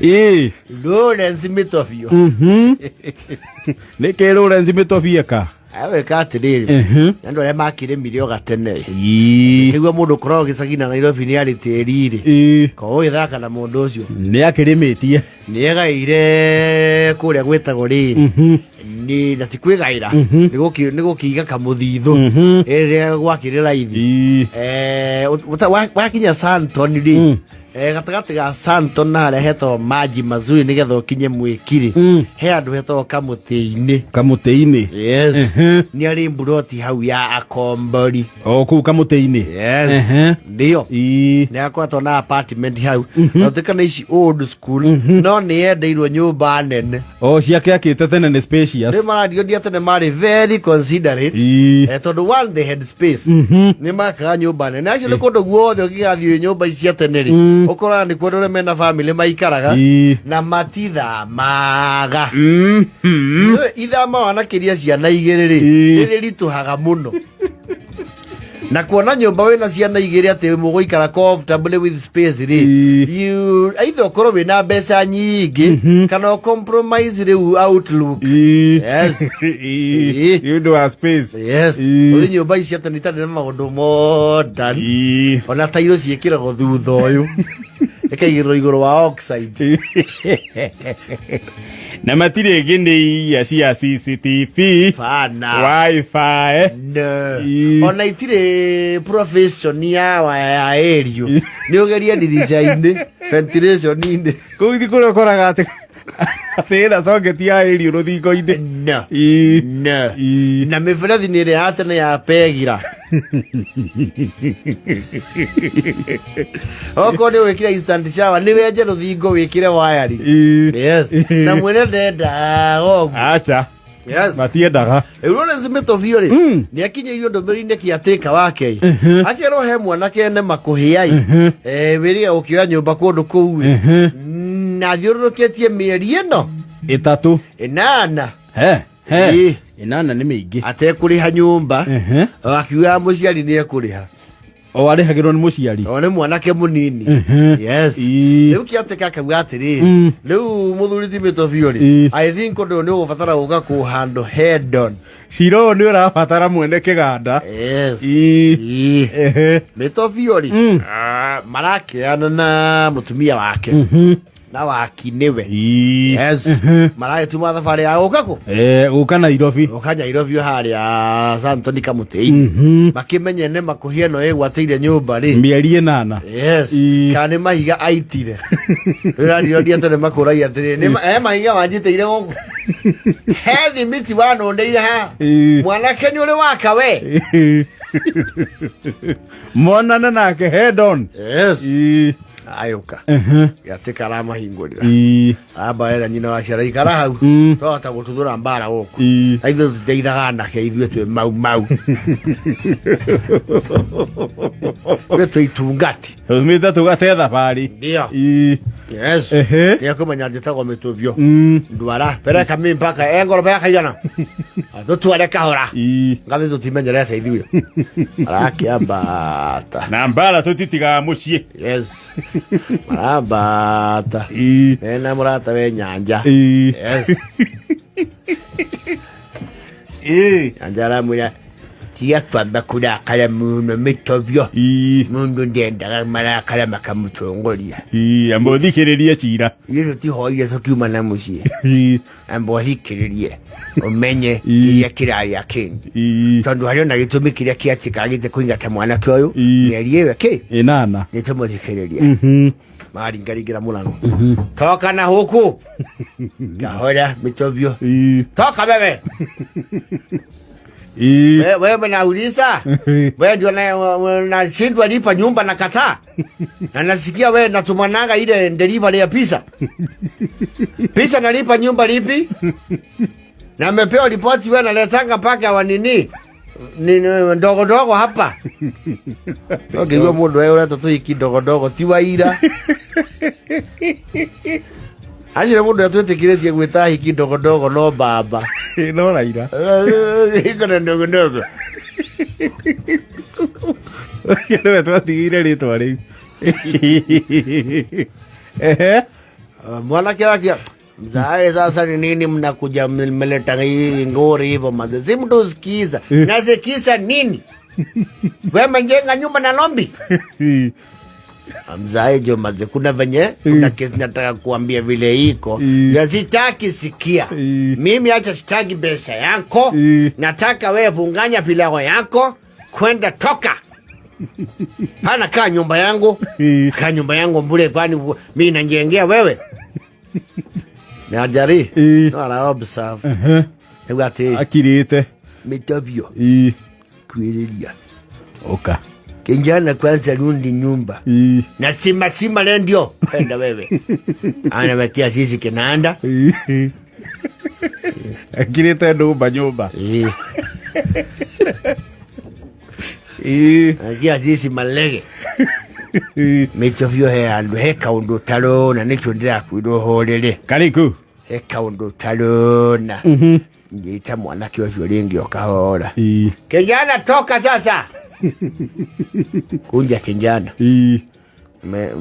Ĩĩ. Lawrence Mĩtobio. Nĩ kĩ Lawrence Mĩtobio eka? Aweka atĩrĩrĩ, andũ arĩa makĩrĩmire o gatene Ĩĩ. nĩguo mũndũ ũkoragwo gĩcagi na Nairobi nĩ arĩ tĩri-rĩ, Ĩĩ. korwo ũgĩthaka na mũndũ ũcio. Nĩ akĩrĩmĩtie. Nĩ egaĩire kũrĩa gwĩtagwo rĩrĩ, nĩ na ti kwĩgaĩra, nĩ gũkĩiga kamũthithũ ĩrĩa gwakĩrĩ raithi. Ĩĩ. Wakinya Santon rĩ, gatagatĩ ga Santon na harĩa hetagwo Maji Mazuri nĩgetha ũkinye Mwĩkirĩ, he handũ hetagwo Kamũtĩ-inĩ. Kamũtĩ-inĩ. Yes. Nĩ arĩ mburoti hau ya akombori. O kũu kamũtĩ-inĩ. Yes. Ndio. Ĩĩ. Nĩ akoretwo na apartment hau na ũtuĩka nĩ ici old school, no nĩ yendeirwo nyũmba nene. O ciake akĩte tene nĩ spacious. Rĩu marandio tene marĩ very considerate. Ĩĩ. Tondũ one, they had space, nĩ makaga nyũmba nene. Actually, kũndũ guothe ũngĩgathiĩ nyũmba ici cia tene rĩ, ũkoraga nĩ kuo andũ arĩa mena family maikaraga na matithamaga. Nĩũĩ ithama wanakĩria ciana igĩrĩ rĩ, nĩ rĩritũhaga mũno na kuona nyũmba wĩna ciana igĩrĩ atĩ mũgũikara comfortably with space rĩ, you either ũkorwo wĩna mbeca nyingĩ kana ũ compromise rĩu outlook. Yes. Ĩĩ. Nĩ ũndũ wa space. Yes. Ũthi nyũmba ici cia tene itarĩ na maũndũ modern, ona tairo ciĩkĩragwo thutha ũyũ, ĩkaigĩrĩrwo igũrũ wa oxide. Na matirĩ ngĩnĩ iria cia CCTV, Bana. WiFi. No. Ona itirĩ profession ya waya ya aerial, nĩ ũgerie ndirica-inĩ, ventilation-inĩ. Kũu ithi kũrĩa ũkoraga atĩ ĩna socket ya aerial rũthingo-inĩ. No. No. Na mĩberethi nĩ ĩrĩa ya tene ya pegira. Okorwo nĩ wĩkĩre instant shower, nĩ wenje rũthingo wĩkĩre wayari. Yes. Na mwene ndendaga ũguo. Acha. Yes. Matiendaga. Rĩu Lawrence Mĩtobio rĩ, nĩ akinyĩirio ndũmĩrĩri-inĩ kĩatĩka wake, akerwo he mwanake ene makũhĩai wĩrĩga gũkĩoya nyũmba kũndũ kũu ĩ. Na athiũrũrũkĩtie mĩeri ĩno 3. 8. He he. 8 nĩ mĩingĩ. Atekũrĩha nyũmba, akiuga mũciari nĩ ekũrĩha. O arĩhagĩrwo nĩ mũciari. O nĩ mwanake mũnini. Yes. Rĩu kĩatĩka akauga atĩrĩrĩ, rĩu mũthuri ti Mĩtobio rĩ, I think ũndũ ũyũ nĩ ũgũbatara gũka kũhandũ head on. Cira ũyũ nĩ ũrabatara mwene kĩganda. Yes. Mĩtobio rĩ, marakĩana na mũtumia wake na waki nĩwe. Yes. Maragĩtuma thabarĩ ya gũka kũ? Gũka Nairobi. Gũka Nairobi harĩa Santoni Kamũtĩ-inĩ, makĩmenye nĩ makũhĩ ĩno ĩgwatĩire nyũmba rĩ. Mĩeri 8. Yes. Kana nĩ mahiga aitire. Rĩrarioria tene makũragia atĩrĩ, nĩ mahiga wanjitĩire gũkũ, he thimiti wanũndĩire haha. Mwanake nĩ ũrĩ waka we. Monane nake head on. Yes. Ayũka gĩatĩka aramahingũrĩra, amba era nyina wa ciara ikara hau, twahota gũtuthũra mbara gũkũ. Na ithuĩ tũtiteithaga anake, ithuĩ twĩ mau mau, ithuĩ twĩ itungati. Tũmĩte tũgate thabarĩ. Ndio. Yes. Nĩ akũmenya njĩtagwo Mĩtũbio. Ndwara pereka mi mpaka engoro pereka igana tũtware kahora. Ngathi tũtimenyerete ithuĩ arakĩambata. Na mbara tũtitigaga mũciĩ. Yes, marambata ena mũrata we Nyanja. Yes. Nyanja aramwĩra tiga kwamba kũrakara mũno Mĩtobio. Mũndũ ndendaga marakara makamũtongoria. Amba ũthikĩrĩrie cira. Ithuĩ tũtihoire tũkiuma na mũciĩ. Amba ũthikĩrĩrie ũmenye kĩrĩa kĩrarĩa kĩngĩ, tondũ harĩ ona gĩtũmi kĩrĩa kĩatĩkagĩte kũingata mwanake ũyũ mĩeri ĩyo kĩ 8. Nĩ tũmũthikĩrĩrie. Maringaringĩra mũrango, toka na huku kahora Mĩtobio. Toka wewe. Wewe nauliza, wewe ndio nashindwa lipa nyumba na kataa, na nasikia wewe natumananga ile delivery ya pizza pizza, nalipa nyumba lipi, na amepewa ripoti wewe naletanga paka wa nini nini ndogo ndogo hapa. Ngĩigua mũndũ we ũreta tũhiki ndogo ndogo ti waira acio mũndũ atwĩtĩkĩrĩtie gwĩta hiki ndogo ndogo no baba. No Raira. Ikona ndogo ndogo. Nĩwe twatigĩire rĩtwa rĩu. Ehe. Mwanake akia mzae, sasa ni nini mnakuja mmeleta hii ngori hivyo maze? Si mtu usikiza. Nasikiza nini? Wewe mjenga nyumba na lombi? Mzae jo maze, kuna venye kuna kesi nataka kuambia vile iko na sitaki sikia. Mimi acha sitaki pesa yako, nataka wewe funganya pilau yako kwenda toka pana kaa nyumba yangu, kaa nyumba yangu mbule, kwani mimi nanjengea wewe na jari no ara observe niguo ati Akirite. Mitavyo kwiriria Oka. Kijana kwanza rundi nyumba na sima sima lendio kwenda wewe anawetia sisi kinanda. Akirite ndumba nyumba. Anatia sisi malege mitavyo he andu he kaundu utarona nikio ndirakwirwo uhorere. Kariku. He kaundu utarona ngĩita mwanake ũcio rĩngĩ ũkahora. Kijana toka sasa. Kunja kijana.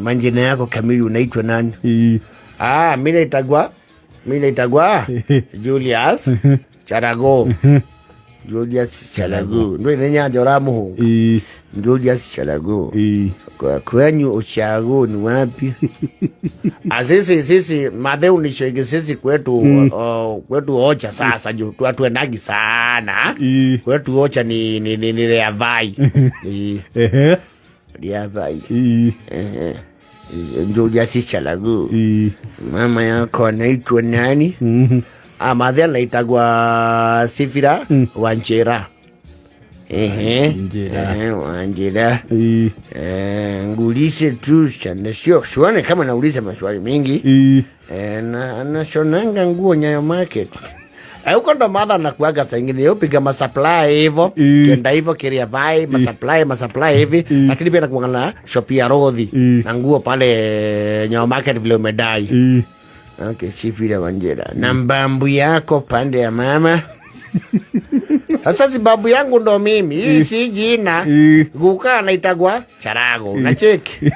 Majina yako kamili unaitwa nani? Ah, mimi naitagwa Julius Charago. Julius Charago. Ndio ile nyanja uramuhunga. Julius Charago. Kwa kwenyu uchago ni wapi? Ah, sisi madheu ni shege sisi kwetu kwetu ocha sasa juu tuenagi sana. Kwetu ocha ni Riavai. Ehe. Riavai. Julius Charago. Mama yako anaitwa nani? Ah, madhe anaitagwa Sifira Wanjera. Ehe. Wanjera. Wanjera. Ngulize tu sana, sio sione kama nauliza maswali mingi. Na anashonanga nguo Nyayo Market. Huko ndo madha anakuaga saa ingine yopiga masupply hivyo, kenda hivyo Kiriavai, masupply, masupply hivi, lakini pia anakuanga na shop ya rodhi na nguo pale Nyayo Market vile umedai. Okay, Sifira Wanjera. Na mbambu yako pande ya mama. Sasa si babu yangu ndo mimi. Hii si jina. Guka anaitagwa Charago. Unacheki?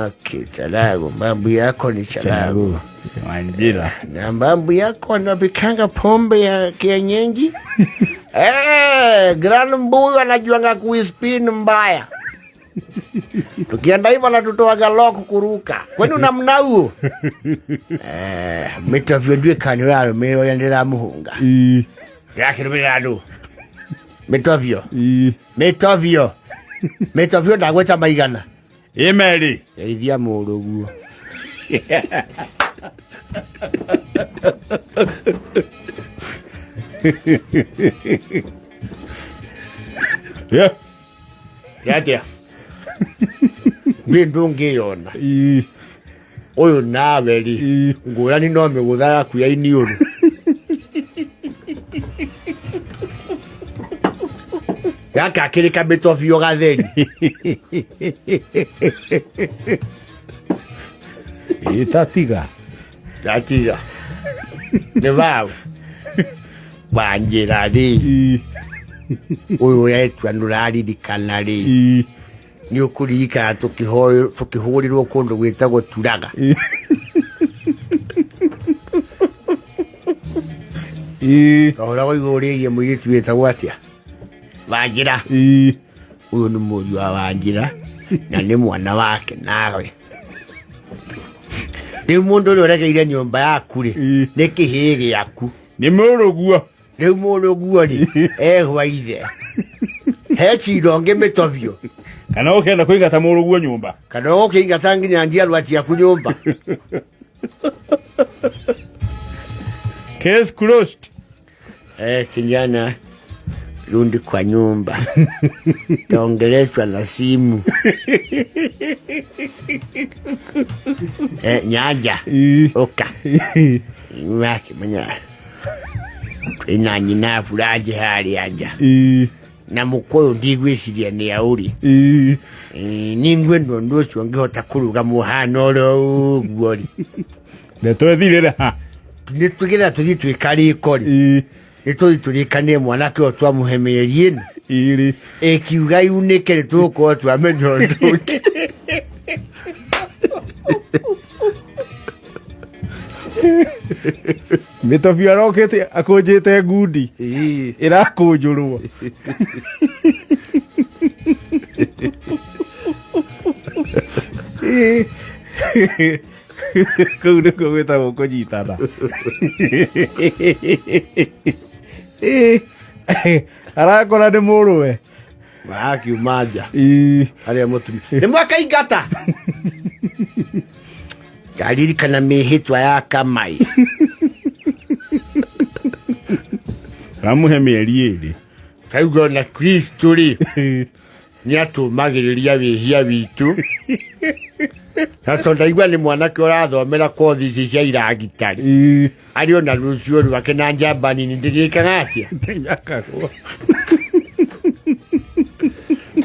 Okay, Charago. Mbambu yako ni Charago. Charago. Wanjera. Na mbambu yako anapikanga pombe ya kienyeji. Grand Mbuyu anajuanga kuispin mbaya. Tukienda hivyo anatutoaga lock kuruka. Kwani unamna huo? Mitavyo ndiwe kani yalo mimi yandira muhunga. Yake ndio Mitavyo. Mitavyo. Mitavyo ndagweta maigana. Imeri. Geithia mũrũguo. Yeah. Atia. Niĩ ndũngĩyona. Ũyũ nawe rĩ, ngũrani no mĩgũtha yaku ya iniũrũ. Gaka akĩrĩ kamĩtobio gatheri. Ĩtatiga. Tatiga. Nĩ waũ. Wanjĩra rĩ, ũyũ ũretua ndũraririkana rĩ. Nĩ ũkũririkana tũkĩhũrĩrwo kũndũ gwĩtagwo Turaga. Ũhoro wa igũrũ rĩgiĩ mũirĩtu wĩtagwo atĩa? Wanjĩra. Ũyũ nĩ mũriũ wa Wanjĩra na nĩ mwana wake nawe. Rĩu mũndũ ũrĩa ũregeire nyũmba yaku rĩ, nĩ kĩhĩĩ gĩaku. Nĩ mũrũguo. Rĩu mũrũguo rĩ, egwa ithe. He cira ũngĩ mĩtobio. Kana ũkenda kũingata mũrũguo nyũmba. Kana ũgũkĩingata nginya njiarwa ciaku nyũmba. Case closed. Kijana, rudi kwa nyumba. Taongeleshwa na simu. Nyanja. Oka. Wake manya. Ina nyina furaje hali anja. Na mukoyo ndigwiciria ni auri. Ningwendwo ndu ucio ngihota kuruga muhano uro uguo ri. Ndeto ĩthirĩre ha. Nĩ tũgetha tũthiĩ twĩkarĩko rĩ. Nĩ tũthiĩ tũrĩkanie mwanake ũyũ twamũhe mĩeri ĩno. Ĩrĩ. Ĩkiuga yunĩke nĩ tũgũkorwo twamenya ũndũ ũngĩ. Mĩtobio arokĩte akũnjĩte ngundi. Ĩĩ. Ĩrakũnjũrwo. Kũu nĩkuo gwĩtagwo kũnyitana. Arakora nĩ mũrũwe. Marakiuma nja. Ĩĩ. Arĩa mũtumia nĩ mwakaingata ngaririkana mĩhĩtwa ya kamai. Ramũhe mĩeri 2. Kauga ona Kristo rĩ nĩ atũmagĩrĩria wĩhia witũ, na tondũ ndaigua nĩ mwanake ũrathomera kothi ici cia iragitari. Ĩĩ. Arĩ ona rũciũ rwake na njamba nini ndĩgĩkaga atĩa? Ndĩnyakagwo.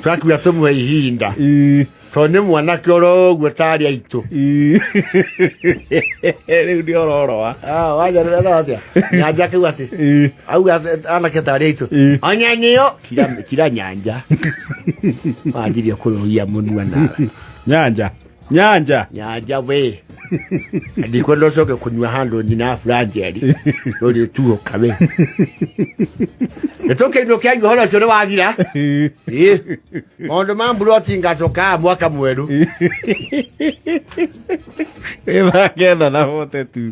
Twakiuga tũmũhe ihinda. Ĩĩ. Tondũ nĩ mwanake oro ũguo tarĩ aitũ. Ĩĩ. Rĩu nĩ ororoa. Atĩa nyanja kau atĩ? Ĩĩ. Auga anake tarĩ aitũ. Ĩĩ. Onya nĩyo kira, kira nyanja wanjirie kũrũgia mũnua nawe. Nyanja nyanja. Nyanja we, ndikwenda ũcoke kũnyua handũ nyina buranjeri ũrĩtuũka we nĩtũkĩinũke aigua ũhoro ũcio nĩ wathira. Ĩĩ. Ĩĩ. Maũndũ ma mburoti ngacoka mwaka mwerũ. Ĩ thaa 9 na 42.